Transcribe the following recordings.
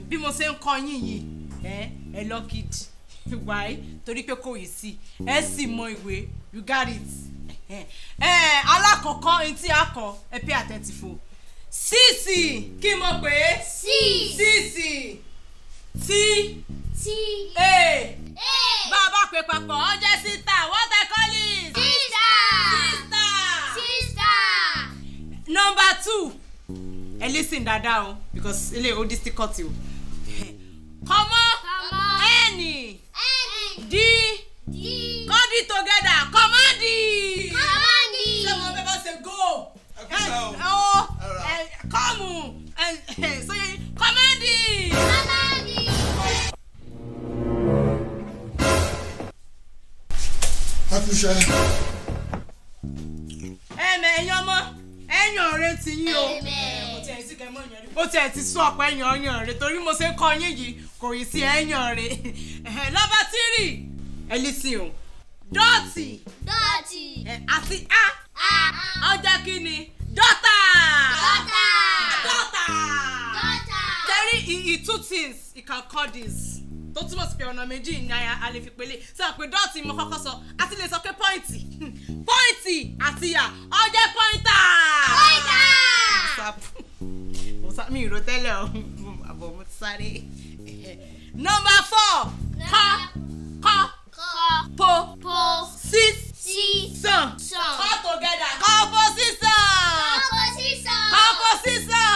Bí mo ṣe ń kọ́ yín yìí, ẹ lọ́kìdì wáyé torí pé kò yìí sí ẹ sì mọ ìwé. You got it. Alákọ̀ọ́kọ́ ní tí a kọ, ẹ pay attentive o. Six, kí mo pè é? Six. Six, T, T, A. A. Bá a bá pè papọ̀, ó jẹ́ sister. What I call it? Sister. Sister. Sister. Number two, ẹ listen dáadáa o, because eléyìí ó difficult o. Kọ́mọ́. Kọ́mọ́. N, N, D, D. Call it together, commandi. Commandi. Ṣé mo fẹ́ bá ṣe go? Ẹ kú iṣẹ́ o. Ẹ o, ẹ come, ẹ sọyẹ, commandi. Commandi. Ẹ kú iṣẹ́. Ẹ mẹ ẹyin ọmọ, ẹyàn ọ̀rẹ́ ti yín o. Ó tiẹ̀ ti sún ọ̀pọ̀ ẹ̀yàn ọ̀yàn rẹ̀ torí mo ṣe ń kọ́ yín yìí, kò yìí sí ẹ̀yàn rẹ̀. Number three, ẹ listen o. Dot. Dot. Àti a. A. Ọjà kí ni? Daughter. Daughter. Daughter. Daughter. Tẹ́rí i two things you can call this, tó túmọ̀ sí pé ọ̀nà méjì ní a lè fi pélé sọ pé dot mo kọ́kọ́ sọ, àti lè sọ pé point, point àti à ọjẹ́ pointer. Pointer. Mo sá mi ìró tẹ́lẹ̀ o, àbọ̀ mo ti sáré. Number four, kọ́ kọ́. Kọ. Po. Po. Six. Si. Sàn. Sàn. Call together, composition. Composition. Composition.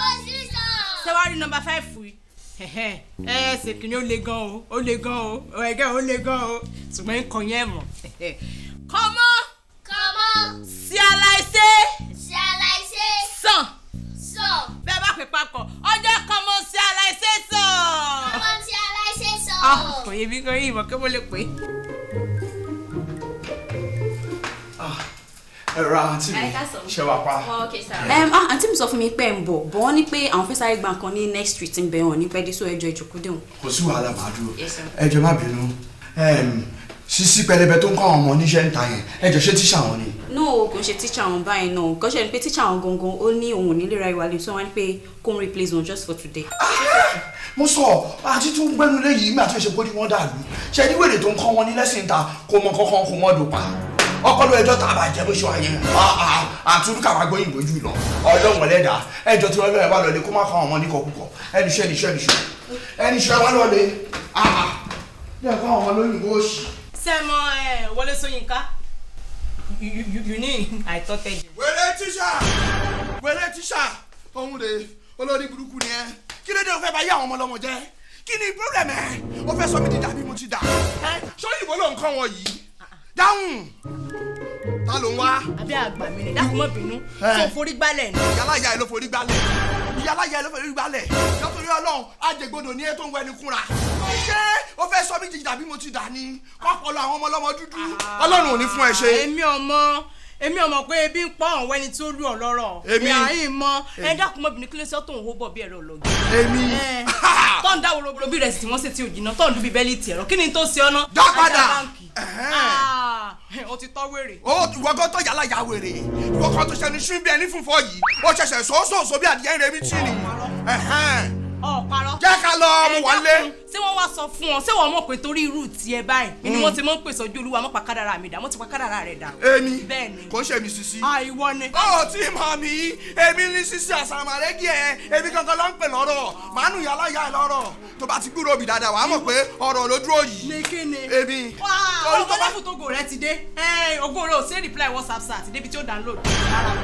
Composition. Ṣé wàá rí number five yìí? Ẹ ṣe kìíní, ó le gan o, ó le gan o, ẹgẹ ó le gan o, ṣùgbọ́n nǹkan yẹn mọ̀. Kọ́mọ́. Kọ́mọ́. Sí aláìsé. Ṣàlàyé. Sàn. Sọ. Bẹ́ẹ̀ bá pè papọ̀, ọjọ́ kọ́mọ́ sí aláìsé sàn. Kọ́mọ́ ṣàlàyé sọ. Ah, kò yé mi, kò yé ìmọ̀ kí mo lè pè é. Ẹ ra, àǹtí mi. Ẹ káàsán. Ṣe wà pa? Okay, sir. Àǹtí mi sọ fún mi pé ẹ̀ ń bọ̀ bọ̀, wọ́n ní pé àwọn fẹ́ sáré gba nǹkan ní next street ń bẹ̀, wọ́n ní pẹ́ dé, so ẹjọ́ ìjókòó dé wọn. Kò sí wàhálà, màá dúró. Yes, sir. Ẹ jọ̀ọ́, má bínú. Sisi pẹlẹbẹ tó ń kọ́ àwọn ọmọ oníṣẹ́ ń ta yẹn, ẹ jọ̀ọ́, ṣé tíṣà wọn ni? No, kò ń ṣe tíṣà wọn báyìí náà. Kò ṣe ni pé tíṣà wọn gangan, ó ní òun ò ní lè ra ìwà lè, so wọ́n ní pé kó ń replace wọn just for today. Mo sọ àti tó ń gbẹnu léyìí nígbà tó ṣe pé wọ́n dàlú ṣe ní wèrè tó ń kọ́ wọn ní lẹ́sìn ta, kò mọ kankan, kò mọ dòpa ọpọlọ ẹjọ́ tá a bá jẹ bó ṣe wà yẹn, àtúntò àwọn agbóyìnbó jù lọ. Ọlọ́wọ̀n lẹ́dà ẹjọ́ tí wọ́n bẹ̀rẹ̀ wá lọlé, kó má kọ́ àwọn ọmọ ní kọkúkọ. Ẹniṣẹ́, ẹniṣẹ́, ẹniṣẹ́, ẹniṣẹ́ wá lọlé ní ẹ̀kọ́ àwọn ọmọ lóyìnbó òṣì. Sẹ́mọ ẹ Wọlé Ṣóyínká, you need I thought ẹ. Wèrè tíṣà, wèrè tíṣà, òun rè olórí burúkú ni ẹ. Kí ló dé o fẹ́ bá yé àwọn ọmọ ọlọ́mọ jẹ́? Kí ni problem ẹ? O fẹ́ sọ mí di dàbí mo ti dà ẹ? Sóyìnbó ló ń kọ́ wọn yìí? Dáhùn, ta ló ń wá? Àbí àgbà mi ni, dákun mọ́ bínú. Ẹ. Tó forí gbálẹ̀ ni. Ìyálàyà ẹ ló forí gbálẹ̀, ìyálàyà ẹ ló forí gbálẹ̀. Lọ́tọ̀rí Ọlọ́run, àjẹgbodò ní ẹ tó ń wẹni kúnra. Ṣé o fẹ́ sọ mí di dàbí mo ti dà ní kọ́pọ̀lọ́ àwọn ọmọ ọlọ́mọ dúdú? Ọlọ́run ò ní fún ẹ ṣe. Èmi ọmọ pé ebi ń pọ̀ ọ̀hún wẹ́ni tí ó lù ọ́ lọ́rọ̀. Èmi? Ìyá yìí mọ ẹ, dákun mọ́ bínú. Kí ló ṣe ọ́ tó ń hó bọ̀ bí ẹ̀rọ ọlọ́gì? Èmi? Tó ń dáwọ́ roboro bí rẹ̀ sì wọ́n sì ti òjìnà, tó ń dúbi bẹ́lí tiẹ̀rọ, kí ni tó ṣe ọ́ ná? Dá padà. Ajá báǹkì. Ẹ̀hẹ́n. Ah, o ti tọ́ wèrè. Ó ìwọ kan tó yàrá ya wèrè, ìwọ kan tó ṣẹni sún bí ẹni fúnfọ yìí, ó ṣẹ̀ṣẹ̀ sọ́sọ́sọ́ bí adìyẹ ń rẹmi tì ní. Ẹ̀hẹ́n. Ọ̀ parọ́. Jẹ́ ká lọ, mo wà lé. Dákun, ṣé wọ́n wá sọ fún ọ? Ṣé wọ́n mọ̀ pé torí irú tiẹ̀ báyìí ni wọ́n ti mọ̀ ń pèsè ojú olúwa mọ́ pa kádàrá mi dà, wọ́n ti pa kádàrá rẹ̀ dà? Èmi? Bẹ́ẹ̀ ni. Kò ń ṣe mi sisi. Ah, ìwọ ni. Ó tí mọ̀ mí, èmi ní sisi àsàmàlẹ́gì ẹ̀, èmi gangan ló ń pè lọ́rọ̀, màá nù yàrá yà ẹ lọ́rọ̀. Tó bá ti gbúrò mi dáadáa, wàá mọ̀ pé ọ̀rọ̀ ló dúró yìí. Ní kí ni? Èmi. Wá Torí tó ọmọ bá lẹ́fù tó gò rẹ ti dé. Ògo rẹ ò sí reply WhatsApp sat débi tí ó download.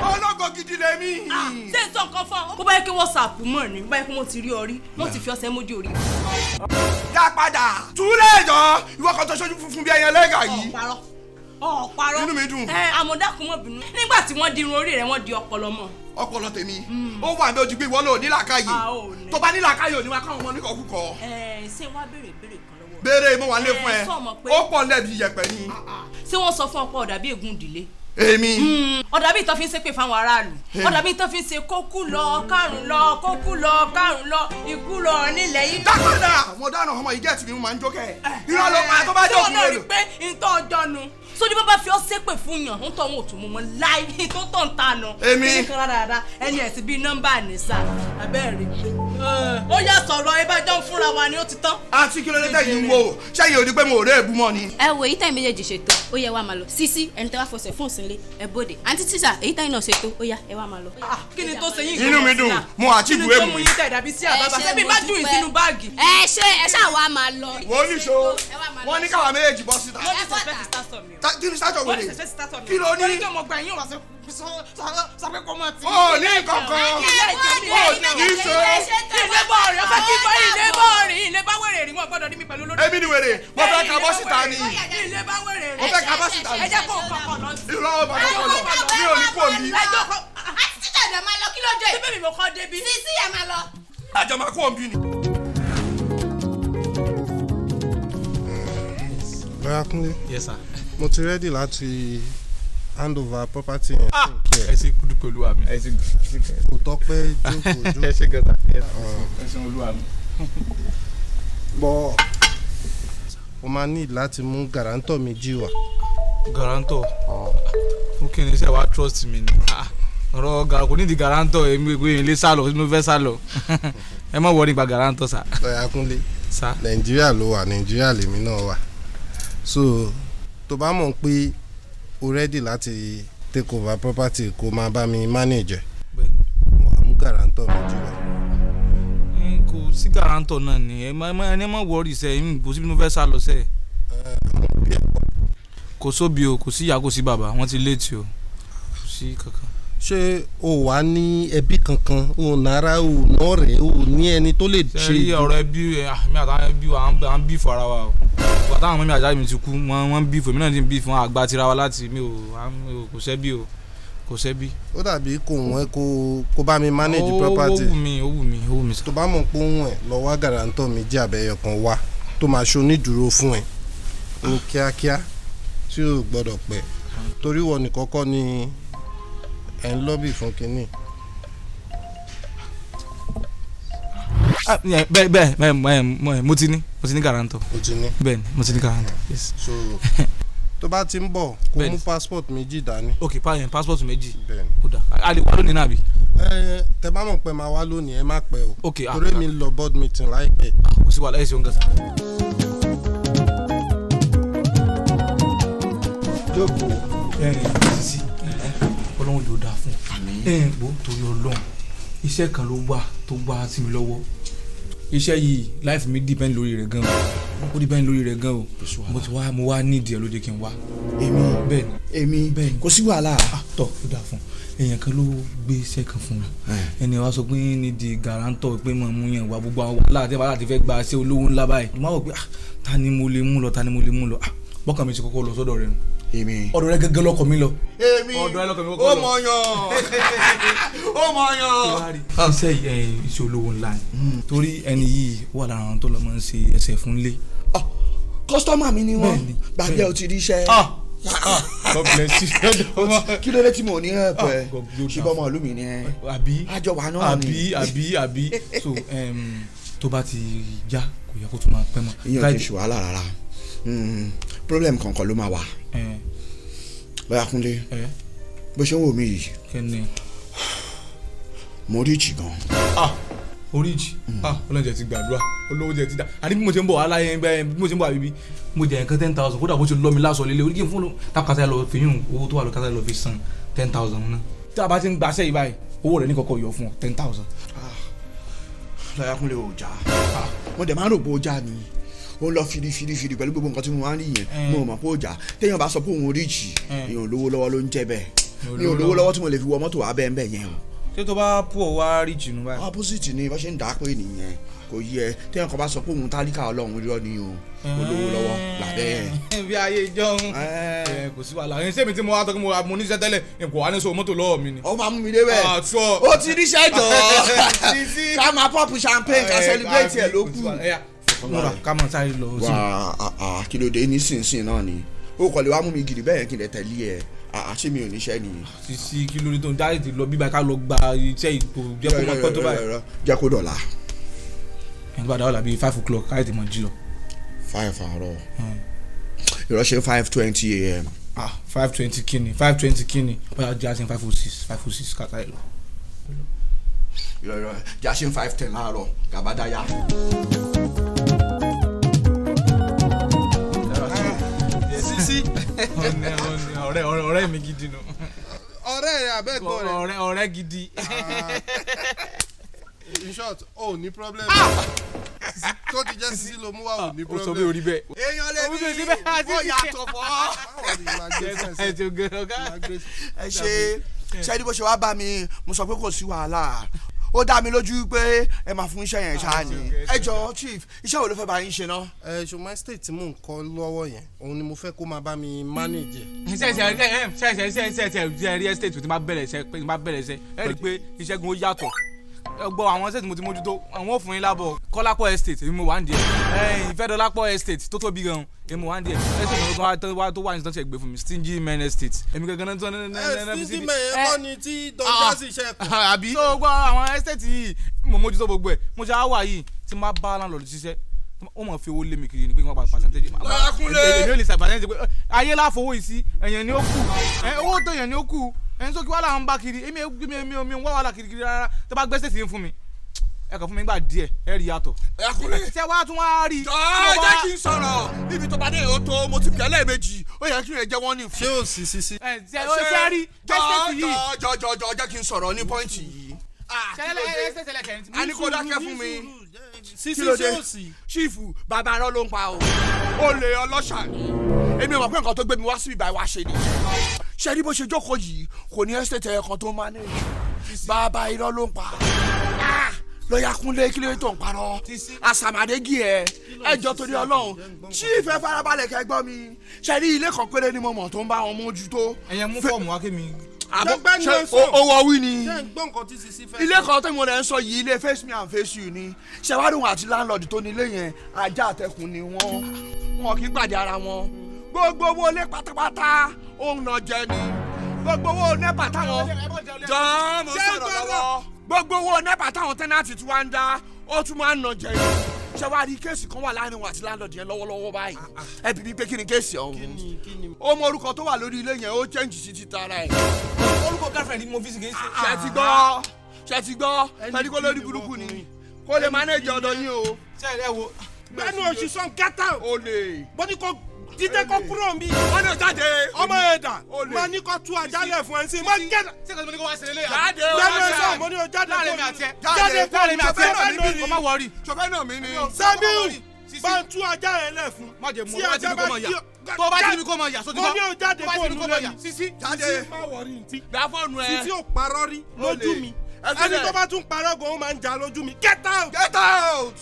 Ológo gidi lèmi. Ṣé n sọ nǹkan fún ọ? Bó bá yẹ kí WhatsApp mọ̀ ni, bó bá yẹ kí wọ́n ti rí ọ rí, wọ́n ti fi ọṣẹ mójú orí. Dá padà, túlẹ̀ jọ, ìwọ kan tó ṣojú funfun bí ẹyẹ lẹ́gà yìí. Ọ̀parọ́, ọ̀parọ́. Inú mi dùn. Ẹ àmọ̀dákun mọ̀ bínú. Nígbà tí wọ́n dirun orí rẹ̀, wọ́n di ọpọlọ mọ́. Ọpọlọ tèmi ó wà ní ojú gbé, ìwọ lò nílàkàyè. A ò ní. Tó bá nílàkàyè, ò ní wá káwọn ọmọ oníkọ̀ọ́kùkọ. Ẹ ṣé wàá béèrè béèrè kan lọ́wọ́ rẹ̀? Béèrè, mo wà nílé fún ẹ. Ẹ, sọ mọ̀ pé- Ó pọ̀ lẹ́bi yẹ̀pẹ̀ ni. Ṣé wọ́n sọ fún ọpọ ọ̀dà bí ègún ìdílé? Èmi? Ọ̀dà bíi tó fi ń ṣépè fáwọn aráàlú, ọ̀dà bíi tó fi ń ṣe kókú lọ kárùn lọ, kókú lọ kárùn lọ, ikú lọ nílẹ̀ yìí. Dákàdá, mo dáná, ọmọ yìí gẹ̀ẹ́tì mi, mo máa ń jókè. Irọ́ ló pa, tó bá Tí jẹ́ wọn òkú náà rí lélò. pé ntọ́ ọjọ́ nu sóní bá bá fi ọ́ ṣépè fún yàn, ń tọ́ wọn ò tún mú wọn láì tó tọ̀ ń ta nù. Èmi? Kí ni kan rárá ẹni ẹ̀sìn bíi nọ́mbà nìsa abẹ́rẹ́. Ó yá sọ̀rọ̀ ẹ bá jọ ń fúnra wa ni ó ti tán. Àǹtí kí ló dé tẹ̀yìn ń wo ṣẹ́yìn ò ní pé mo ò rí èbú mọ́ ni. Ẹ wo èyí tẹ̀yin méjèèjì ṣètò, ó yẹ wá máa lọ. Sísí ẹni tẹ́ wá fọṣẹ fún òsínlé ẹ bóde. Àǹtí tíṣà èyí tẹ̀yin náà ṣètò, ó yá ẹ wá máa lọ. Kí ni tó ṣe yín? Inú mi dùn, mo àti Kí ni ìbú tó èmù. mú yín tẹ̀ dàbí sí àbábà? Ẹ ṣé, Ṣé bí mo bá jù yín dúpẹ́. sínú báàgì? Ẹ ṣe ẹ ṣáà wá máa lọ. Wọ́n ní ṣo, wọ́n ní káwa méjèèjì bọ́ síta. Wọ́n ti suspect start mi o. Kí ni sátọ̀ Wọ́n wèrè? ti suspect start mi o. Kí ló ní? Torí pé mo gba ẹ̀yìn wá sọ pé kó mọ̀ tí. Ó ní kankan. Ó ní ṣo. Ilé bọ́ ọ̀rẹ́ fẹ́ kí bọ́ ilé bọ́ ọ̀rẹ́ ilé bá wèrè rí wọn gbọ́dọ̀ rí mi pẹ̀lú lórí. Èmi ni wèrè, mo fẹ́ ka bọ́ síta ni. Ilé bá wèrè rí. Mo fẹ́ ka bọ́ síta ni. Ẹ jẹ́ kó kọ̀kọ̀ lọ sí. Irọ́ ọba kọ̀ọ̀kan lọ, mi ò ní kú òbí. Ẹ jókòó. Àǹtí tíṣà ẹ̀ máa lọ, kí ló dé? Ṣé bẹ́ẹ̀ mi mo kọ́ débi? Sísí ẹ̀ máa lọ. Àjọ máa kú òbí ni. Lọ́yà Kúnlé. Yes sir. Mo ti ready láti hand over property yẹn fún kí Ẹ ṣe kúdú pẹ̀lú àmì. Ẹ ṣe Kò tọ́pẹ́, jókòó jókòó. Ẹ ṣe gẹ́ta. Ẹ ṣe olúwa mi. Bọ́ o máa need láti mú guarantor méjì wá. Guarantor fún kí ni? Iṣẹ́ wa trust mi ni. Ọ̀rọ̀ kò ní di guarantor. Èmi ìwé ilé sálọ, mo fẹ́ sálọ. Ẹ má wọ nípa guarantor sá. Lọ́yà Kúnlé. Sá. Nàìjíríà ló wà, Nàìjíríà lèmi náà wà, so tó bá mọ̀ pé o ready láti take over property kó máa bá mi manage ẹ̀, wà á mú guarantor méjì wá. Kò sí guarantor náà ni. Ẹ má ẹ má worry sẹ, èmi kò síbi mo fẹ́ sálọ sẹ. Kò sóbi o, kò sí ìyá, kò sí bàbá, wọ́n ti létí o, kò sí kankan. Ṣé o wà ní ẹbí kankan? O nára, o nọ́ọ̀rẹ́, o ní ẹni tó lè ṣe ṣe? Rí ọ̀rọ̀ ẹbí ẹ, mi àtàwọn ẹbí wa à ń bí fún ara wa o. Ìgbà táwọn ọmọ mi àjáde mi ti kú, wọ́n ń bí fún mi náà, ti ń bí fún àgbà tira wa láti mi ò kò sẹ́bí o, kò sẹ́bí. Ó dàbí kò wọ́n kó bá mi manage property. Ó wù mí, ó wù mí, ó wù mí. Tó bá mọ̀ pé òun ẹ̀ lọ wá guarantor méjì àbẹ̀yọ̀ kan wá tó máa ṣe onídùúró fún ẹ ní kíákíá tí ò gbọ́dọ̀ pẹ́, torí wọ́n nìkan kọ́ ni ẹ̀ ń lọ́bì fún kínní. Bẹ́ẹ̀ bẹ́ẹ̀ bẹ́ẹ̀, mo ti ní guarantor. O ti ní. Bẹ́ẹ̀ ni, mo ti ní guarantor, yes. So tó bá ti ń bọ̀, kó mú passport méjì dání. Ok, passport méjì. Bẹ́ẹ̀ni. Ó dà, a lè wá lónìí náà bí? Ẹ tẹ bá mọ̀ pé máa wá lónìí, ẹ má pẹ́ o. Ok. Torí mi lọ board meeting láìpẹ́. Kò sí wàhálà, ẹ ṣeun gan sa. Jókòó. Ẹ sisi, Ọlọ́run yóò dáa fún ọ. Ẹ gbọ́, torí Ọlọ́run, iṣẹ́ kan ló wà tó wá sí mi lọ́wọ́. Iṣẹ́ yìí, life mi depend lórí rẹ̀ gan o, ó depend lórí rẹ̀ gan o. Mo ti wá, mo wá nídìí ẹ ló jẹ́ kí n wá. Èmi? Bẹ́ẹ̀ ni. Èmi? Bẹ́ẹ̀ ni. Kò sí wàhálà. Tọ́, ó dáa fún èèyàn kan ló gbé iṣẹ́ kan fún mi. Ẹni wa sọ pé ní di guarantor pé mo mú yẹn wá. Gbogbo àwọn wàhálà àti wàhálà ti fẹ́ gba ṣé olówó ńlá báyìí, mo máa wọ̀ pé ta ni mo lè mú lọ, ta ni mo lè mú lọ? Bọ́kàn mi ti kọ́kọ́ lọ sọ́dọ̀ rẹ̀ nù. Èmi? Ọ̀dọ̀ rẹ gẹ́gẹ́ lọ́kọ̀ mi lọ. Èmi? Ọ̀dọ̀ rẹ lọ́kọ̀ mi Ó kọ́kọ́ lọ. mọ̀ yàn, ó mọ̀ yàn. Iṣẹ́ iṣẹ́ olówó ńlá ni, torí ẹni yìí wà lára àwọn tó lọ máa ń ṣe ẹsẹ̀ fún lé. Customer mi ni wọ́n. Bẹ́ẹ̀ni. Gbàgbé, o ti rí iṣẹ́. God bless you. Kí ló dé tí mo ní help ẹ? God bless Ṣé bọ́mọ ìlú mi ni ẹ? Àbí? Àjọ wa náà ni. Àbí, àbí, àbí. So tó bá ti já, kò yẹ kó tún máa pẹ́ mọ́. Ìyẹn ò kì í ṣe wàhálà rárá. Problem kankan ló máa wà. Bóyá Kúnlé, bó ṣe ń wò mí yìí, Kí ni? Mo rich gan. Ah, oríjì! Ah, Ọlọ́run jẹ́ ti gbàdúrà, olówó jẹ́ ti dà. Àní bí mo ṣe ń bọ̀ wàhálà yẹn bẹ́ẹ̀, bí mo ṣe ń bọ̀ àbíbí mo jẹ nǹkan 10,000, kódà bó ṣe lọ́ mi lásọ lélẹ̀ orí kí n fún un tákàtà lọ fi yún owó tó wà lọ kátà lọ fi san 10,000 náà. Tí a bá ti ń gbaṣẹ́ yìí báyìí, owó rẹ̀ ní kọ́kọ́ yọ fún ọ, 10,000. Lọ́yà Kúnlé, ò já. Mo dẹ̀ máa ń rò pé ó já ni, ó ń lọ firifirifiri pẹ̀lú gbogbo nǹkan tí mo máa ń rí yẹn. Mo mọ̀ pé ó já. Téèyàn bá sọ pé òun rich, èèyàn lówó lọ́wọ́ ló ń jẹ́ bẹ́ẹ̀. Mi ò lówó lọ́wọ́ tí mo lè fi wọ mọ́tò wá bẹ́ẹ̀ bẹ́ẹ̀ yẹn o. Ṣé tó bá pọ̀ wá rí jìnnú báyìí? Opposite ni bá ṣe ń dà á pé nìyẹn, kò yẹ. Téèyàn kan bá sọ pé òun tálíkà, Ọlọ́run irọ́ ni o, olówó lọ́wọ́ làbẹ́ ẹ̀. Bí ayé ìjọun ẹ, kò sí wàhálà. Ẹ sẹ́mi tí mo wá tọ́ kí mo níṣẹ́ tẹ́lẹ̀, n kò wá ní sọ mọ́tò lọ́wọ́ mi ni. Ó máa mú mi débẹ̀. Ah, sure. Ó ti ríṣẹ́ jọ, Sisi. ká máa pop champagne, ká celebrate ẹ̀ ló kù. Múra, ká máa sáré lọ sí. Wà á, kí ló dé nísinsìnyí náà ni ó kọ̀ lè wá mú mi gidi bẹ́ẹ̀ kí n lè tẹ̀lé ẹ̀? Ṣé mi ò níṣẹ́ ni? Sisi, kí ló dé tó ń jáde ti lọ bíbá? Ká lọ gba iṣẹ́ ìtò jẹ́ kó máa pẹ́ tó báyìí. Jẹ́ kó dọ̀la. Ẹni tó bá dáwọ́ làbí 5 o'clock, káyọ̀ tí mo jí lọ. 5 àárọ̀? Ìrọ̀ṣẹ́ 5:20 a.m. Ah, 5:20 kíni? 5:20 kíni? Bóyá jẹ́ àti 5:06, 5:06, ká sáré lọ. Irọ́ irọ́, jà ṣe ń 5:10 láàárọ̀ gàbádáyà. Sisi. Ọ̀rẹ́ ọ̀rẹ́ mi gidi nù. Ọ̀rẹ́ rẹ abẹ́gbọ́n rẹ. Ọ̀rẹ́ ọ̀rẹ́ gidi. In short, o ò ní problem. Tó ti jẹ́ Sisi ló mú wá, ò ní Ó sọ problem. bí orí bẹ́ẹ̀. Èèyàn lè Orí bí bẹ́ẹ̀ síbẹ̀ àti ó yàtọ̀ fọ́. Báwo ni màá gbé fún Ẹ ẹ ti gẹ ọ̀gá. sí? Màá gbé Ẹ ṣe ṣe ní bó ṣe wá bá mi, mo sọ pé kò sí wàhálà, ó dá mi lójú pé ẹ máa fún iṣẹ́ yẹn ṣáá ni. Ẹ jọ chief, iṣẹ́ wo ló fẹ́ bá yín ṣe náà? Ẹ ṣùgbọ́n estate tí mò ń kọ́ lọ́wọ́ yẹn, òun ni mo fẹ́ kó máa bá mi manage ẹ̀. Ṣe ṣe ṣe ṣe ṣe ṣe ṣe ṣe rí estate tí máa bẹ̀rẹ̀ iṣẹ́, pé máa bẹ̀rẹ̀ iṣẹ́, ẹ rí i pé iṣẹ́ gan ó yàtọ̀. Ẹ gbọ́ àwọn estate mo ti mójútó, àwọn ò fún yín lábọ̀. Kọ́lápọ̀ estate èmi mo wà ń díẹ̀, Ìfẹ́dọ̀lápọ̀ estate tó tóbi gan èmi mo wà ń díẹ̀, estate tó wà tó wà tó wà ní sọ́ọ̀ṣẹ̀ gbé fún mi, Stingy Men estate, èmi gangan náà tó ní ní Ẹ ní Stingy Men yẹn kọ́ ni tí Don Jazzy ṣe kù. Àbí. Tó gbọ́ àwọn estate yìí mo mójútó gbogbo ẹ̀, mo ṣe á wà yìí tí mo bá bá landlord ṣiṣẹ́, ó mọ̀ fi owó lé mi kiri ni pé kí wọ́n gba percentage. Lákúnlé. Èmi ò lè sa percentage pé ayé láfowó yìí sí ẹ̀yàn ni ó kù, owó tó ẹ̀yàn ni ó kù, ẹ̀yìn sókè wàhálà ń bá kiri, èmi èmi èmi èmi ń wá wàhálà kiri kiri rárá. Tó bá gbẹ́sẹ̀ sí fún mi, ẹ kàn fún mi gbà díẹ̀, ẹ rí yàtọ̀. Lákúnlé. Ṣé wàá tún wá rí? Jọ̀ọ́ jẹ́ kí n sọ̀rọ̀ níbi tó bá dé yóò tó, mo ti bẹ̀ẹ́ lẹ́ẹ̀mejì, ó yẹ kí n jẹ́ wọ́n ní fún. Ṣé ò sí Sisi? Ẹ ṣe ṣe rí estate yìí. Jọ̀ọ́ jọ̀ọ́ jọ̀ọ́ jẹ́ kí n sọ̀rọ̀ ní pọ́ìntì yìí. Ṣe estate ẹlẹ́kẹ̀rin tí A ní kó dákẹ́ fún mi. Sisi Kí ló dé? ṣé ò sí? Ṣífù, bàbá arọ́ ló ń pa o, olè ọlọ́ṣà ni. Èmi ò mọ̀ pé nǹkan tó gbé mi wá síbi ìbá wa ṣe ni. Ṣe rí bó ṣe jókòó yìí, kò ní estate ẹyọ kan tó manage. Bàbá irọ́ ló ń pa. Ah! Lọ́yà Kúnlé, kí ló tó ń parọ́? Àsàmàdégì ẹ ẹjọ́ torí Ọlọ́run, chief, ẹ farabalẹ̀ kẹ́ gbọ́ mi. Ṣe rí ilé kan péré ni mo mọ̀ tó ń bá wọn mójútó. Ẹ̀yẹn mú fọ́ọ̀mù wá kí mi. Àbọ̀ Gbẹ́gbẹ́ ni ṣe ẹ sọ. owó wí ni Ṣé ń gbọ́ nǹkan tí Sisi fẹ́ ilé sọ? kan tó mo rẹ̀ ń sọ yìí, ilé face me and face you ni. Ṣẹ̀wádùn àti landlord tó ní ilé yẹn, ajá àtẹkùn ni wọ́n, wọn kì í pàdé ara wọn. Gbogbo owó ilé pátápátá òun náà jẹ ni, gbogbo owó NEPA táwọn jọ̀ọ́ mo Ṣé sọ̀rọ̀ gbọ́dọ̀? lọ́wọ́, gbogbo owó NEPA táwọn tenant tí wọ́n ń dá, ó tún máa ń nà jẹ ni. Ṣẹ̀wádìí case kan wà láàrin wọn àti landlord yẹn lọ́wọ́lọ́wọ́ báyìí. Ẹ bí mi pé kí ni case ọ̀hún? Ó mọ orúkọ tó wà lórí ilé yẹn, ó change sí ti tara ẹ̀. Orúkọ girlfriend ni mo fi sí kì í ṣe. Ṣe ti gbọ́? Ṣe ti gbọ́? Pẹ̀lú kó lórí burúkú ni kó lè manage ọ̀dọ̀ yín o. Ṣe ẹ wo. Gbẹ́nu òṣìṣàn, get out. O lè. Mo ní kó dídé kó kúrò ń bí. Wọ́n ní o jáde. Ọmọ ẹ̀dà Olè. máa ní kó tú ajálẹ̀ fún ẹ sí. Mo get Ṣé kò tí mo ní kó wá ṣe lélẹ́yà? Jáde o. Gbẹ́nu ẹ̀sán, mo ní o jáde Láàrin kúrò mi àti ẹ. Jáde kúrò. Láàrin mi àti ẹ. Ṣọfẹ́ náà mi bí. Kò má worry. Ṣọfẹ́ náà mi ni. Samiu, bá ń tú ajá yẹn lẹ̀ fún. Má jẹ mú Tí ọ, tó bá ti ajá ní kó bá mọ̀ yà. jí- Tó bá ti ní kó mọ̀ yà, sójú Mo ní o jáde Tó bá kúrò ti ní kó nílé mọ̀ yà. mi. Sisi. Jáde. Sisi má worry ntí. Gba fóònù ẹ. Sisi ò parọ́ rí lójú mi. Ẹ Ẹni sílẹ̀. tó bá tún parọ́ gan, ó máa ń jà lójú mi. Get out. Get out,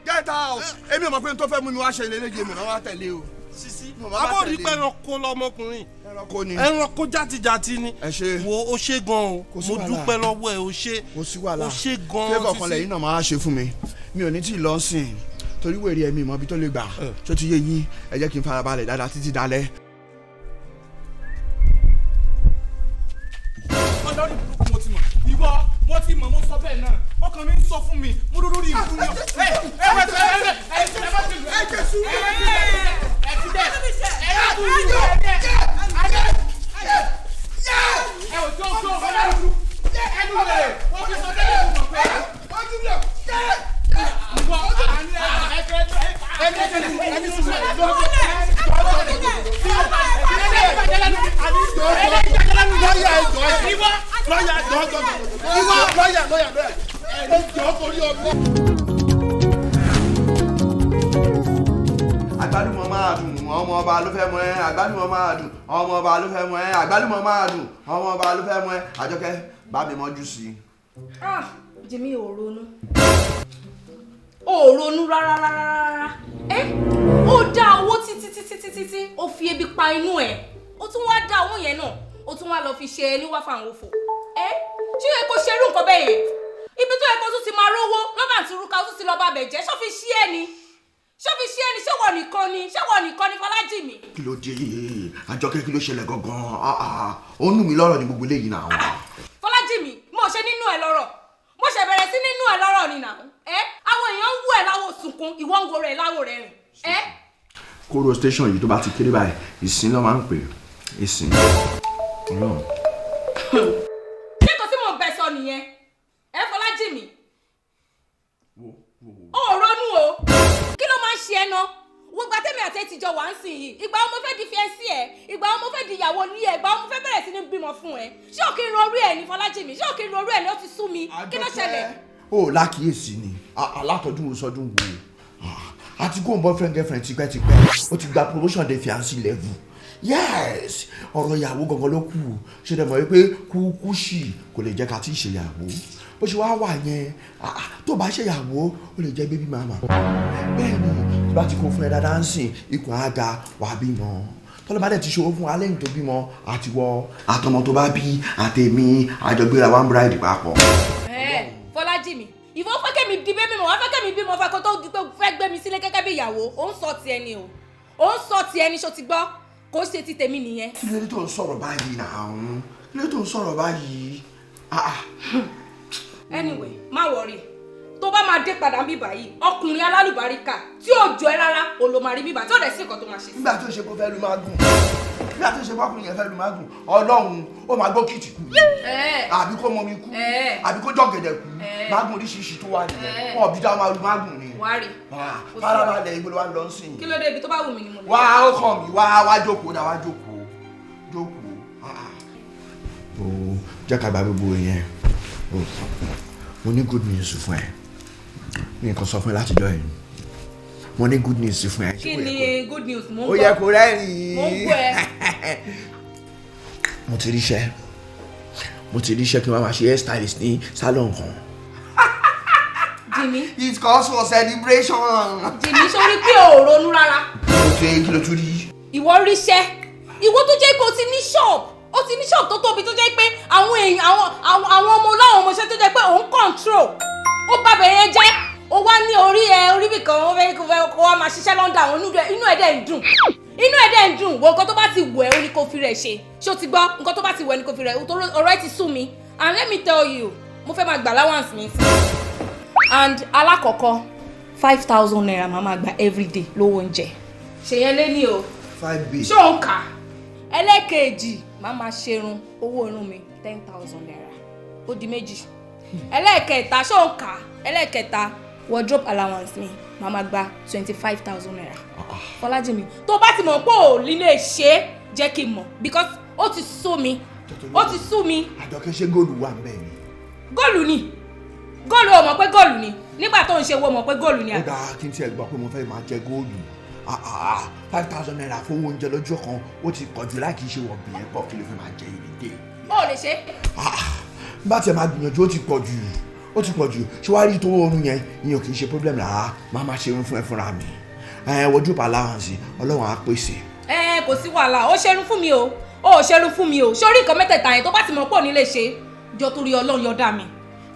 get out. Èmi ò mọ̀ pé n tó fẹ́ mú mi wá ṣe lélẹ́yìí, èmi náà wá tẹ̀lé o. Sisi Mo máa bá abọ́ rí tẹ̀lé. pé ẹranko lọmọkùnrin, Ẹranko ni. ẹranko játijàti ni. Ẹ ṣe. Wo, o ṣe gan o. Kò sí Mo wàhálà. dúpẹ́ lọ́wọ́ ẹ, o ṣe. Kò sí wàhálà. O ṣe gan. Favour kan lẹ́yìn náà máa ṣe fún mi, mi ò ní tí ì lọ sìn torí wèrè ẹ̀mí ìmọ̀ ibi tó lè gbà tó ti yé yín. Ẹ jẹ́ kí n farabalẹ̀ dáadáa títí dalẹ́. Ọlọ́rí burúkú, mo ti mọ̀, ìwọ mo ti mọ̀, mo sọ bẹ́ẹ̀ náà, ọkàn mi ń sọ fún mi, mo dúró lórí ìlú mi. Ẹ ẹ ẹ ẹ ẹ ẹ ẹ ẹ má ti lù ẹ ẹ ti bẹ ẹ ti bẹ ẹ ẹ ti lù ẹ ẹ ẹ ò tó tó ọlọ́rí burúkú ẹnu rẹ̀ wọ́n fi sọ bẹ́ẹ̀ mọ̀ pé ìwọ àní ẹ ẹ ẹ ẹ ẹni sùn Lọ́yà, ẹjọ́, lọ́yà, ẹjọ́, ìwọ lọ́yà, lọ́yà, lọ́yà, ẹjọ́ torí ọgbọ́n. Àgbálùmọ̀ máa dùn, ọmọ ọba ló fẹ́ mọ ẹ́. Àgbálùmọ̀ máa dùn, ọmọ ọba ló fẹ́ mọ ẹ́. Àgbálùmọ̀ máa dùn, ọmọ ọba ló fẹ́ mọ ẹ́. Àjọkẹ́, bá mi mọ́jú sí i. Ah, Jimmy, ò ronú, ò ronú rárá rárá rárá. Ẹ ó dá owó títí títí títí tí ó fi ebi pa inú ẹ, ó tún wá dá owó yẹn náà, ó tún wá lọ fi ṣe ẹni wá fáwọn òfò. Ẹ ṣé ó yẹ kó ṣerú nǹkan bẹ́ẹ̀ yẹn? Ibi tó yẹ kó tún ti máa rówó lọ́bà tí rúkà, ó tún ti lọ́ọ́ bá bẹ̀ jẹ́. Ṣó fi ṣí ẹ ni? Ṣó fi ṣí ẹ ni? Ṣé wọ́n nìkan ni? Ṣé wọ́n nìkan ni, Fọlájìmí? Kí ló dé, Àjọkẹ́? Kí ló ṣẹlẹ̀ gangan? Ah, ah, ó nù mí lọ́rọ̀ ní gbogbo eléyìí náà. Fọlájìmí, mo ṣe nínú ẹ lọ́rọ̀, mo ṣe bẹ̀rẹ̀ sí nínú ẹ lọ́rọ̀ ni nà ẹ. Àwọn èèyàn ń wú ẹ láwo sunkún, ìwọ ń goro ẹ láwo rẹ rìn ẹ. Kóró station yìí tó bá ti kéré báyìí, ìsín ló máa ń pè ìsín Ọlọ́run. Ṣé nǹkan tí mò ń bẹ sọ nìyẹn ẹ, Fọlájìmí? àti ẹ ti jọ wà ń sìn yìí, ìgbà wo mo fẹ́ di fiancé ẹ? Ìgbà wo mo fẹ́ di ìyàwó ní ẹ? Ìgbà wo mo fẹ́ bẹ̀rẹ̀ sí ní bímọ fún ẹ? Ṣé ò kí n ro orí ẹ ní, Fọlájìmí? Ṣé ò kí n ro orí ẹ ní? Ó ti sú mi. Kí ló ṣẹlẹ̀? Ó lákìyèsí ni alátọ́jú wo sọdún wo àti kó n boyfriend girlfriend tipẹ́tipẹ́, ó ti gba promotion dé fiancé level. Yes, ọ̀rọ̀ ìyàwó gangan ló kù. Ṣe dẹ̀ mọ̀ wípé kúkú sì kò lè jẹ́ ká tí ì ṣèyàwó bó ṣe wá wà yẹn? Tó bá ṣèyàwó, ó lè jẹ́ baby mama. Bẹ́ẹ̀ ni, tí bá ti kó fún ẹ dáadáa ń sìn, ikùn á ga, wà á bímọ. Tọ́lá bá dẹ̀ ti ṣòwò fún wa lẹ́yìn tó bímọ, àtiwọ́ àtọmọ tó bá bí àtẹ̀mí àjọgbéra one bride papọ̀. Ẹ Fọlájìmí, ìwọ fẹ́ kẹ́mi di baby mama, wọ́n fẹ́ kẹ́mi bímọ fẹ́ kó tó di pé fẹ́ gbé mi sílé gẹ́gẹ́ bí ìyàwó. Ó ń sọ tiẹ̀ ni o, ó ń sọ tiẹ̀ ni. Ṣó ti gbọ́? Kò ṣe ti tèmi nìyẹn. Kí ló dé tó ń sọ̀rọ̀ báyìí náà? Kí ló dé tó ń sọ̀rọ̀ báyìí? Ah, ah. Anyway, má worry. Tó bá máa dé padà ń bíbà yìí, ọkùnrin alálùbáríkà tí ò jọ ẹ rárá ò ló máa rí bíbà tí ò dẹ̀ sí nǹkan tó máa ṣe sí. Nígbà tó ṣe kó fẹ́ lu máa gùn, nígbà tó ṣe kọkùnrin yẹn fẹ́ lu máa gùn, Ọlọ́run ó máa gbọ́ kìtì kú, àbí kó mọmi kú, àbí kó jọ̀gẹ̀dẹ̀ kú. Mágùn oríṣiríṣi tó wà nìyẹn. Wọn ò bí dáa máa lu mágùn ni. Wàá rí. Ah, farabalẹ̀, ibo ló wá ń lọ sí i? Kí ló dé? Ibi tó bá wù mí ni mo lè. Wá, ó kàn mí. Wá, wá jókòó náà, wá jókòó, jókòó. Ah. Ó jẹ́ ká gba gbogbo yẹn o. Mo ní good news fún ẹ. Mi nǹkan sọ fún ẹ látijọ́ yìí, mo ní good news fún ẹ. Kí ni good news? Mo ń Ó gbọ́. yẹ kó rẹ́rìn-ín. Mo ń gbọ́ ẹ. Mo ti ríṣẹ́, mo ti ríṣẹ́ kí n máa ṣe hairstylist ní salon kan. Jimmy. It calls for celebration. Jimmy, sórí pé o ò ronú rárá. Mo ṣe, kí ló tún rí? Ìwọ ríṣẹ́, ìwọ tó jẹ́ pé o ti ní shop, o ti ní shop tó tóbi, tó jẹ́ pé àwọn èèyàn, àwọn ọmọ láwọn ọmọọṣẹ́ tó jẹ́ pé òun control, ó bá bẹ̀rẹ̀ jẹ́, ó wá ní orí ẹ orí bì kan, ó fẹ́ kó wá máa ṣiṣẹ́ lọ́ndà àwọn. Inú ẹ̀ dẹ̀ ń dùn, inú ẹ̀ dẹ̀ ń dùn. Wo, nǹkan tó bá ti wù ẹ́, ó ní kó fi rẹ̀ ṣe. Ṣé o ti gbọ́? Nǹkan tó bá ti wù ẹ́ ní kó fi rẹ̀. Ọ̀rọ̀ ẹ ti sú mi. And let me tell you, mo fẹ́ máa gbà allowance mi sí. And alákọ̀ọ́kọ́, ₦5,000 máa máa gba everyday lówó oúnjẹ. Ṣèyẹn lé ní o. Five b. Ṣé òun kà á? Ẹlẹ́ẹ̀kejì, máa máa ṣerun, owó irun mi ₦10,000, ó di méjì. Ẹlẹ́ẹ̀kẹta, ṣé òun kà á? Ẹlẹ́ẹ̀kẹta, wardrobe allowance mi, máa máa gba ₦25,000. Fọlájìmí, tó bá ti mọ̀ pé ò ní lè ṣe é, jẹ́ kí n mọ̀, because ó ti sú mi, ó ti sú mi. Àjọkẹ́, ṣé góòlù wà ń bẹ̀ ni? Góòlù ni, góòlù. Ò mọ̀ pé góòlù ni? Nígbà tó ń ṣe wo mọ̀ pé góòlù ni? Ó dáa, kí n tiẹ̀ gbọ́ pé mo fẹ́ máa jẹ góòlù, ₦5,000 fowó oúnjẹ lọ́jọ́ kan, ó ti pọ̀ jù. Láì kí n ṣe wọ̀ bìyẹn pọ̀, kí ló fẹ́ máa jẹ ìrèdè? Ó lè ṣe. Bá tiẹ̀ máa gbìyànjú, ó ti pọ̀ jù, ó ti pọ̀ jù. Ṣé wàá rí tó oorun yẹn, ìyẹn kì í ṣe problem rárá. Máa máa ṣe irun fún ẹ fúnra mi. Ẹ wardrobe allowance, Ọlọ́run á pèsè. Ẹ kò sí wàhálà. Ó ṣerun fún mi o, ó ṣerun fún mi o. Sórí nǹkan mẹ́tẹ̀ẹ̀ta yẹn, tó bá ti mọ̀ pọ̀ ní lè ṣe, jọ torí Ọlọ́run, yọ̀ǹda mi,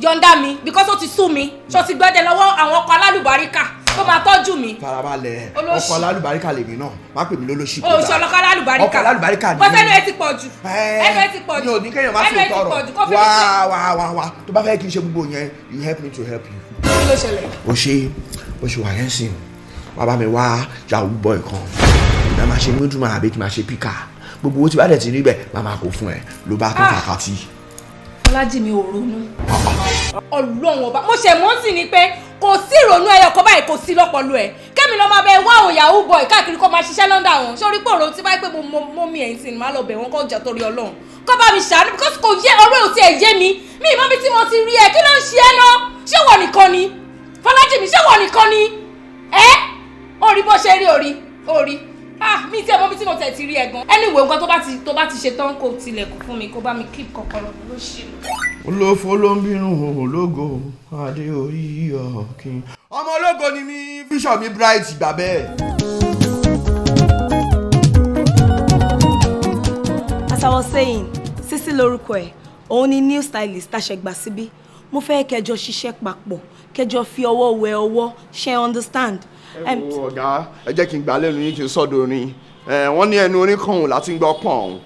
yọ̀ǹda mi, because ó ti sú mi. Ṣó ti gbẹ́dẹ̀ lọ́wọ́ àwọn ọkọ̀ alálùbáríkà tó máa tọ́jú mi? Farabalẹ̀. Olóṣì. Ọkọ̀ alálùbáríkà lèmi náà, má pè mí lólóṣì. O ṣe ọlọ́kọ̀ alálùbáríkà. Ọkọ̀ alálùbáríkà ni Kò mí. sẹ́nu ẹ ti pọ̀ jù, ẹnu ẹ ti pọ̀ jù. Mi ò ní kéèyàn má Ẹnu fi ẹ ti tọrọ. pọ̀ jù kó fi Wá mí sílẹ̀. wá wá wá, tó bá fẹ́ kí n ṣe gbogbo yẹn, you help me to help you. Kí ló ṣẹlẹ̀? O ṣe, o ṣe wà yẹn sìn, wàá bá mi wá yahoo boy kan, ìgbà máa ṣe middleman àbí kí n máa ṣe picker. Gbogbo owó tí bá dẹ̀ ti rí bẹ́ẹ̀, máa máa kó fún ẹ, ló bá tó kàkàtì. Fọlájìmí, ò ronú. Ọlọ́run ọba, mo ṣe mọ́ sí ni pé kò sí ìrònú ẹyọ kan báyìí, kò sí lọ́pọ̀lọ́ ẹ̀. Kémi lọ máa bẹ wá àwọn yahoo boy káàkiri kó máa ṣiṣẹ́ lọ́ndà wọn. Sórí pé òrò tí báyìí pé mo mọ mi ẹ̀ ń sìn, máa lọ bẹ̀ wọ́n kó jà torí Ọlọ́run, kó bá mi ṣàánú, because kò yé ọ̀rẹ́ ò tiẹ̀ yé mi. Mi ìmọ̀ bí tí mo ti rí ẹ. Kí ló ń ṣe ẹ́ náà? Ṣé wọ́n nìkan ni? Fọlájìmí, ṣé wọ́n nìkan ni ẹ́? Orí bó ṣe rí, orí orí. Ah, mi tí ẹ mọ̀ bí tí mo tẹ̀ ti rí ẹ gan. Anyway, nǹkan tó bá ti ṣe tán, kó tilẹ̀kùn fún mi, kó bá mi keep kọ́kọ́rọ́ ló ṣe. Olófo ló ń bínú ológo, adé orí ọ̀kìn. Ọmọ ológo ni mí, future mi bright, gbà bẹ́ẹ̀. As I was saying, Sisi lorúkọ ẹ̀, òun ni new stylist tá a ṣe gbà síbí. Mo fẹ́ kẹjọ ṣiṣẹ́ papọ̀, kẹjọ fi ọwọ́ wẹ ọwọ́, ṣe understand? Ẹ wo ọ̀gá, ẹ jẹ́ kí n gbà lẹ́nu yín, kí n sọ́dọ̀ orin. Wọ́n ní ẹnu orin kan òun láti ń gbọ́ pọ̀n òun.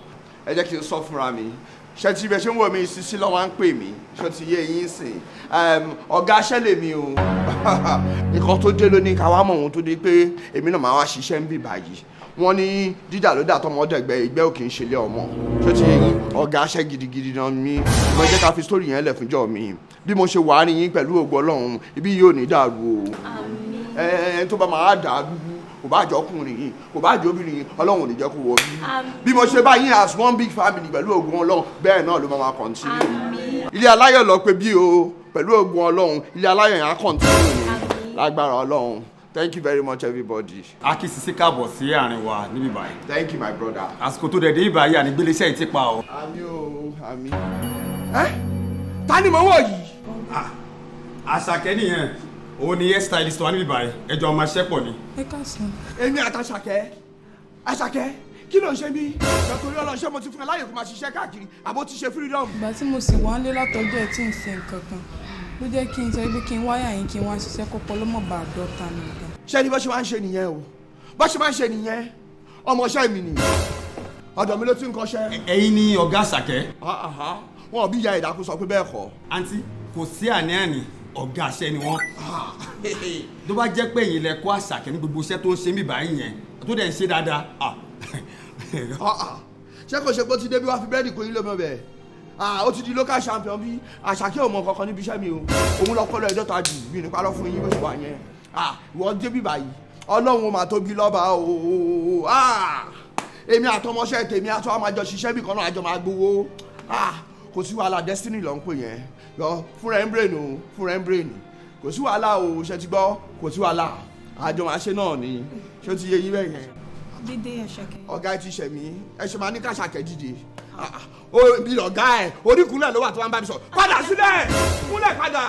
Ẹ jẹ́ kí n sọ fúnra mi. Ṣé tí ibẹ̀ ṣe ń wọ̀ mí, Sisi lọ́wọ́ á ń pè mí. Ṣé ti yé yín sìn? Ọ̀gá aṣẹ́ lèmi o. Nǹkan tó dé lónìí, ká wá mọ̀ ohun tó dé pé èmi náà máa wá ṣiṣẹ́ ń bì báyìí. Wọ́n ní dídà ló dà tọmọdé ẹgbẹ́ ìgbẹ́ ò kì í ṣe ilé ọmọ. Ṣé ti yé yín? Ọ̀gá aṣẹ́ gidigidi náà mi. Mo jẹ́ ká fi sórí yẹn lẹ̀ fúnjọ́ mi. Bí mo ṣe wà á ní yín pẹ̀lú ògo Ọlọ́run, ibi yóò ní dàrú o. Ẹ tó bá máa dàrú, Kò bá jọ ọkùnrin yìí, kò bá jọ obìnrin yìí, Ọlọ́run ò ní jẹ́ kó wọ bí. Bí mo ṣe bá yín as one big family pẹ̀lú ògùn Ọlọ́run, bẹ́ẹ̀ náà ló máa máa continue. Ilé aláyọ̀ lọ pé bí o, pẹ̀lú ògùn Ọlọ́run, ilé aláyọ̀ yẹn á continue ni lágbára Ọlọ́run. Thank you very much, everybody. A kí Sisi káàbọ̀ sí àárín wa níbí báyìí. Thank you, my brother. Àsìkò tó dẹ̀ dé ibà yìí, ànígbélé yìí ti pa o. Àmín o, àmín. Ẹ ta ni mo wọ̀ yìí? Àṣàkẹ́ nìyẹn, òun ni hair stylist wa níbí báyìí, ẹjọ́ ọmọ aṣẹ́pọ̀ ni. Ẹ káàsán. Èmi àtàṣàkẹ́. Àṣàkẹ́, kí ló ń ṣe mí? Nítorí ọlọ́ṣẹ́ mo ti fún ẹ láyè kó máa ṣiṣẹ́ káàkiri, àbó ti ṣe freedom. Ìgbà tí mo sì wá ń lé látọjọ́ ẹ̀ tí ń ṣe nǹkan kan ló jẹ́ kí n sọ pé kí n wáyà yín, kí n wá ṣiṣẹ́ kọ́pọ̀ ló mọ̀ bá àdọ́ta mi ọ̀gá. Ṣé ni bó ṣe máa ń ṣe nìyẹn o? Bó ṣe máa ń ṣe nìyẹn, ọmọọṣẹ́ mi nìyẹn, ọ̀dọ̀ mi ló ti ń kọ́ṣẹ́. Ẹ̀yin ni ọ̀gá Àṣàkẹ́. Wọn ò bí ìyá ìdákú sọ pé bẹ́ẹ̀ kọ́. Àǹtí, kò sí àní-àní, ọ̀gá àṣẹ ni wọ́n. Tó bá jẹ́ pé ẹ̀yin lẹ kọ́ Àṣàkẹ́ ní gbogbo iṣẹ́ tó ń ṣe mí báyìí yẹn, tó dẹ̀ ń ṣe dáadáa. Ṣé kò ṣe pé ó ti dé bí wàá fi búrẹ́dì kò yín lómi ọbẹ̀? Ó ti di local champion bí. Àṣàkẹ́ ò mọ kankan níbi iṣẹ́ mi o. Òun lọ kọ́lọ́ ẹjọ́ ta jù mí nípa lọ fún yín bó ṣe wà yẹn. Ìwọ dé bí báyìí, Ọlọ́run ó máa tóbi lọ́ba o. Èmi àtọmọṣẹ́ tèmi àtọ́ àmọ́ àjọ ṣiṣẹ́ bí kan náà, àjọ máa gbowó. Kò sí wàhálà, destiny ló ń pè yẹn lọ fúnra ẹ̀ ń brain o, fúnra ẹ̀ ń brain. Kò sí wàhálà o, ṣe ti gbọ́? Kò sí wàhálà, àjọ máa ṣe náà ni. Ṣé ó ti yé yín bẹ́ẹ̀ yẹn? Dídé, Àṣàkẹ́. Ọ̀gá ẹ ti ṣẹ̀ mí, ẹ ṣe máa ní kàṣàkẹ́ dìde. Bí ọ̀gá ẹ̀ oríkúnlẹ̀ ló wà tó wá ń bá mi sọ, padà sílẹ̀, kúnlẹ̀ padà,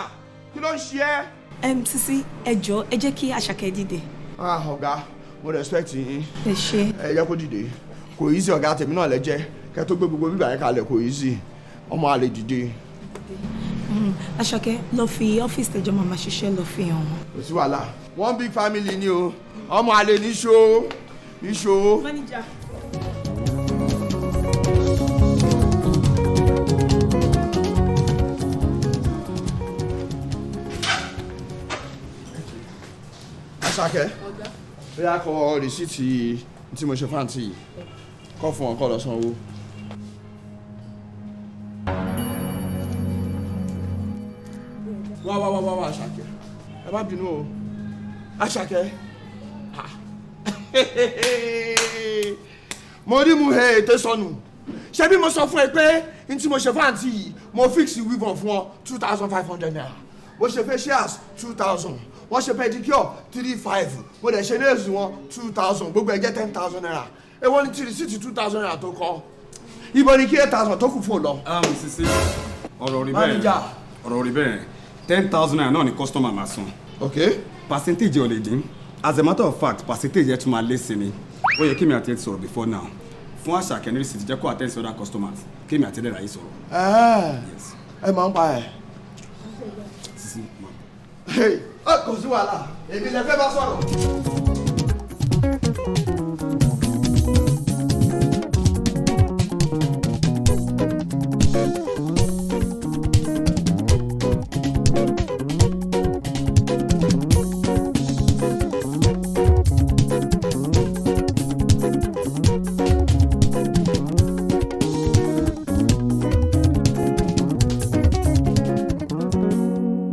kí ló ń ṣe ẹ́? Sisi, ẹ jọ̀ọ́, ẹ jẹ́ kí Àṣàkẹ́ dìde. Ọ̀gá, mo respect yín. Ẹ ṣé. Ẹ yẹ kó dìde, kò easy, ọ̀gá tèmi náà lẹ́jẹ́ kẹ́ tó gbé gbogbo bíbà yẹn kalẹ̀, kò easy, ọmọ àlè dìde. Àṣàkẹ́, lọ fi ọ́fíìsì tẹjọ́ máa ma ṣiṣẹ́, lọ fi hàn wọ́n. Kò sí wàhálà, one big family ni o, ọmọ àlè ní ṣó ní ṣó. Manager. Àṣàkẹ́, bóyá kọ rìsíìtì tí mo ṣe fáǹtì yìí, kọ́ fún ọ, kọ́ lọ sanwó. Wá wá wá wá wá, Àṣàkẹ́, ẹ má bínú o. Àṣàkẹ́, mo rí mu he ètè sọnù. Ṣé bí mo sọ fún ẹ pé n tí mo ṣe fáǹtì yìí, mo fix weave-on fún ọ, ₦2,500, mo ṣe facials 2,000, wọ́n ṣe pedicure 3,500, mo dẹ̀ ṣe nails wọn 2,000, gbogbo ẹ̀ jẹ́ ₦10,000. Èwo ni tí rìsíìtì ₦2,000 tó kọ? Ibo ni kí 8,000 tó kù fò lọ? Sisi, ọ̀rọ̀ rí bẹ́ẹ̀. Manager. Ọ̀rọ̀ rí bẹ́ẹ̀, ₦10,000 náà ni customer máa san. Ok. Percentage ò lè dín. As a matter of fact, percentage ẹ̀ tún máa lé sí ni. Ó yẹ kémi àti ẹ ti sọ̀rọ̀ before now. Fún Àṣàkẹ́ ní receipt, jẹ́ kó attend sí other customers, kémi àti ẹ dẹ̀ ráyè sọ̀rọ̀. Ẹ máa ń pa ẹ. Sisi, ma. Kò sí wàhálà, èmi lè fẹ́ bá sọ̀rọ̀.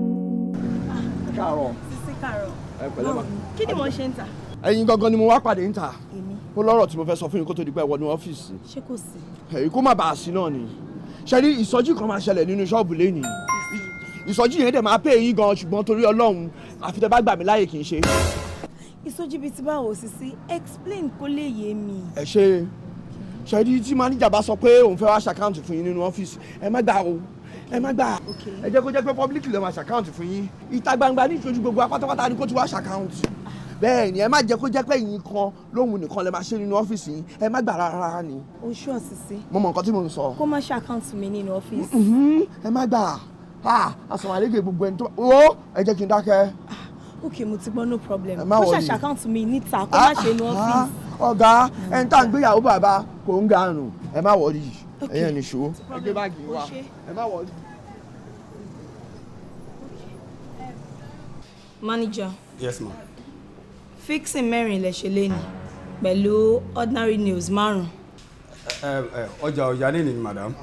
Ẹ káàárọ̀. Sisi, káàárọ̀. Ẹ pẹ̀lẹ́ ma. Kí ni mo ṣe ń tà? Ẹ̀yin gangan ni mo wá pàdé ń ta. Èmi? Ó lọ́rọ̀ tí mo fẹ́ sọ fún yín kó tó di pé ẹ wọnú ọ́fíìsì. Ṣé kò sí? Èyí kó má bàa sí náà ni. Ṣe rí ìsọjí kan máa ṣẹlẹ̀ nínú ṣọ́ọ̀bù lẹ́nìí. Ìsọjí yẹn dẹ̀ máa pè yín gan, ṣùgbọ́n torí Ọlọ́run, àfi tẹ́ bá gbà mí láàyè kì í ṣe. Ìsọjí bíi ti báwo, Sisi? Explain kó lè yé mi. Ẹ ṣe ṣe rí, tí máníjà bá sọ pé òun fẹ́ wá ṣàkáǹtì fún yín nínú ọ́fíìsì, ẹ má gbà o, ẹ má gbà. Ẹ jẹ́ kó jẹ́ pé public lè máa ṣàkáǹtì fún yín, ìta gbangba ní ìṣojú gbogbo apátápátá ni kó ti wá ṣàkáǹtì. Bẹ́ẹ̀ ni, ẹ má jẹ́ kó jẹ́ pé yín kan lóhun nìkan lè máa ṣe nínú ọ́fíìsì yín. Ẹ má gbà rárá ni. O ṣọ́, Sisi? Mo mọ nǹkan tí mo ń sọ. Kó má ṣe àkáǹtì mi nínú ọ́fíìsì. Ẹ má gbà á, àsọ̀rọ̀ àlejò gbogbo ẹni tó wo, ẹ jẹ́ kí n dákẹ́. Ok, mo ti gbọ́, no problem. Ẹ má Kó worry. ṣàṣà àkáǹtì mi níta, kó má ṣe inú ọ́fíìsì. Ọ̀gá, ẹni tá à ń gbéyàwó bàbá kò ń garùn. Ẹ má worry, ẹ̀yìn ẹ̀ nìṣó. Ẹ gbé báàgì O wá. ṣé. Ẹ má worry. Manager. Yes, ma. Fixing mẹ́rin lẹ ṣe léni pẹ̀lú ordinary nails márùn. Ẹ ọjà ọjà ní ni, madam,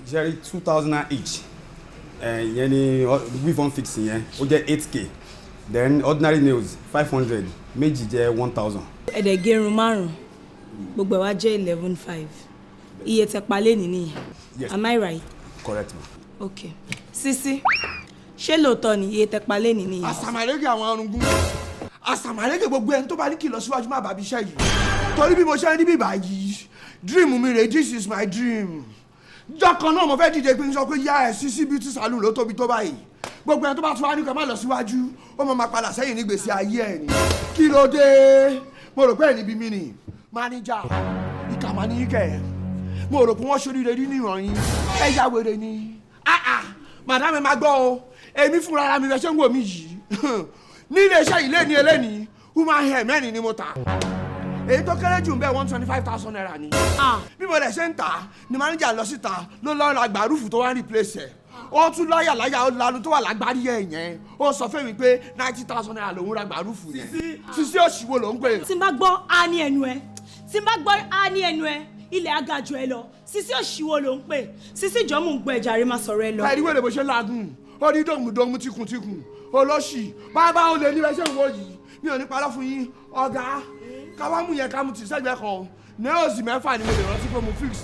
jerry 2,000 each, ìyẹn ni weave on fixing yẹn, ó jẹ́ 8K. Then ordinary nails 500, méjì jẹ́ 1,000. Ẹ̀dẹ̀ gẹrun márùn-ún, gbogbo ẹ̀ wá jẹ́ 11,500. Iye tẹ pa lénìí nìyẹn. Yes. Am I right? Correct ma. Okay. Sisi, ṣé lóòótọ́ ni iye tẹ pa lénìí nìyẹn? Àsàmàlẹ́gẹ̀ àwọn arúgbó, àsàmàlẹ́gẹ̀ gbogbo ẹni tó bá ní kí lọ síwájú má bàbí iṣẹ́ yìí, torí bí mo ṣe ń rí bíbá yìí, dream mi rè, this is my dream. Jọkan náà mo fẹ́ dìde pé n sọ pé yá ẹ̀ Sisi Beauty Salon ló tóbi tó báyìí. Gbogbo ẹni tó bá tún wá ní kó má lọ síwájú, ó máa máa padà sẹ́yìn nígbèsí ayé ẹ̀ ni. Kí ló dé? Mo rò pé ẹ̀ níbi mi ni máníjà ìkà máa ní kẹ̀. Mo rò pé wọ́n ṣoríire rí níran yín, ẹ ya wèrè ni. Ah ah, madam, ẹ máa gbọ́ o, èmi fúnra ara mi rẹ ṣé ń wò mí yìí ní iléeṣẹ́ yìí lẹ́ni ẹlẹ́ni, human hair mẹ́rin ni mo tà. Èyí tó kéré jù ń bẹ́ẹ̀, ₦125,000 ni. Bí mo lẹ̀ ṣe ń tà ni máníjà lọ síta, ló lọ́ọ́ ra gbàrúfù tó wá ń replace ẹ̀. Ó tún láyà láyà, ó lanu tó wà lágbárí ẹ̀ yẹn, ó sọ fún mi pé ₦90,000 lòún ra gbàrúfù yẹn. Sisi òṣìwò ló ń pè. Tí n bá gbọ́ a ní ẹnu ẹ, tí n bá gbọ́ a ní ẹnu ẹ, ilẹ̀ agajù ẹ lọ. Sisi òṣìwò ló ń pè. Sisi jọ̀ọ́, mò ń gbọ́ ẹja rẹ, máa sọ̀rọ̀ ẹ lọ. Ẹ̀rí wèrè bó ṣe laagun, ó ní dòmùdòmù tìkùntìkùn olóṣì bàbá olè ní ẹṣẹ ìwọ yìí. Mi ò ní parọ́ fún yín ọ̀gá, káwá mú yẹn ká mú tì sẹ́gbẹ̀ẹ́ kan. Nails mẹ́fà ni mo lè rántí pé mo fix,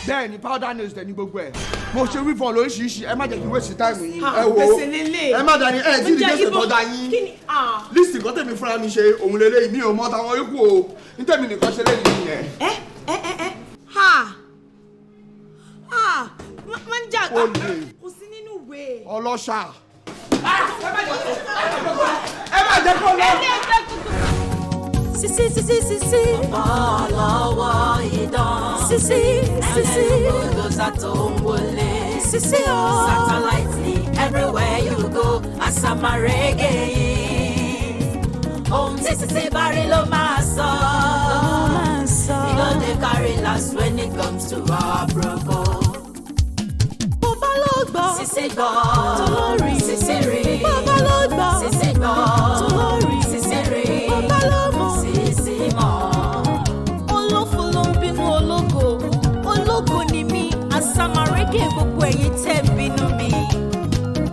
bẹ́ẹ̀ ni powder nails dẹ̀ ní gbogbo ẹ̀. Mo ṣe weave-on lóríṣiríṣi. Ẹ má jẹ́ kí n waste time yín. Ẹ wo, Gbèsè lélẹ̀. ẹ má dání ẹ tí ì gbèsè tó dá yín. Kí ni ah? List nǹkan tèmi fúnra mi ṣe òun lélẹ́yìí. Mi ò mọ táwọn yòókù o, ní tèmi nìkan ṣe lẹ́yìn nìyẹn. Ẹ ẹ ẹ ẹ, ha ha, manager. Olè. Kò sí nínú ìwé. Ọlọ́ṣà, ẹ má jẹ́ kó lọ. Sisi sisi sisi. Ọlọ́wọ́ idán. Sisi sisi. Bulldozer tó ń wọlé. Sisi o. Satellite ni everywhere you go. Àsàmàrégé yìí. Ohun tí Sisi bá rí ló máa sọ. Máa sọ. You no dey carry last when it comes to our promo. Bàbá ló gbọ́. Sisi gbọ́. Tolórí. Sisi rí. Bàbá ló gbọ́. Sisi gbọ́. Tolórí. Sisi rí. Bàbá ló mọ̀. Sisi mọ̀. Olófo ló ń bínú ológo. Ológo ni mí. Àsàmàrégé gbogbo ẹ̀yin tẹ́ ń bínú.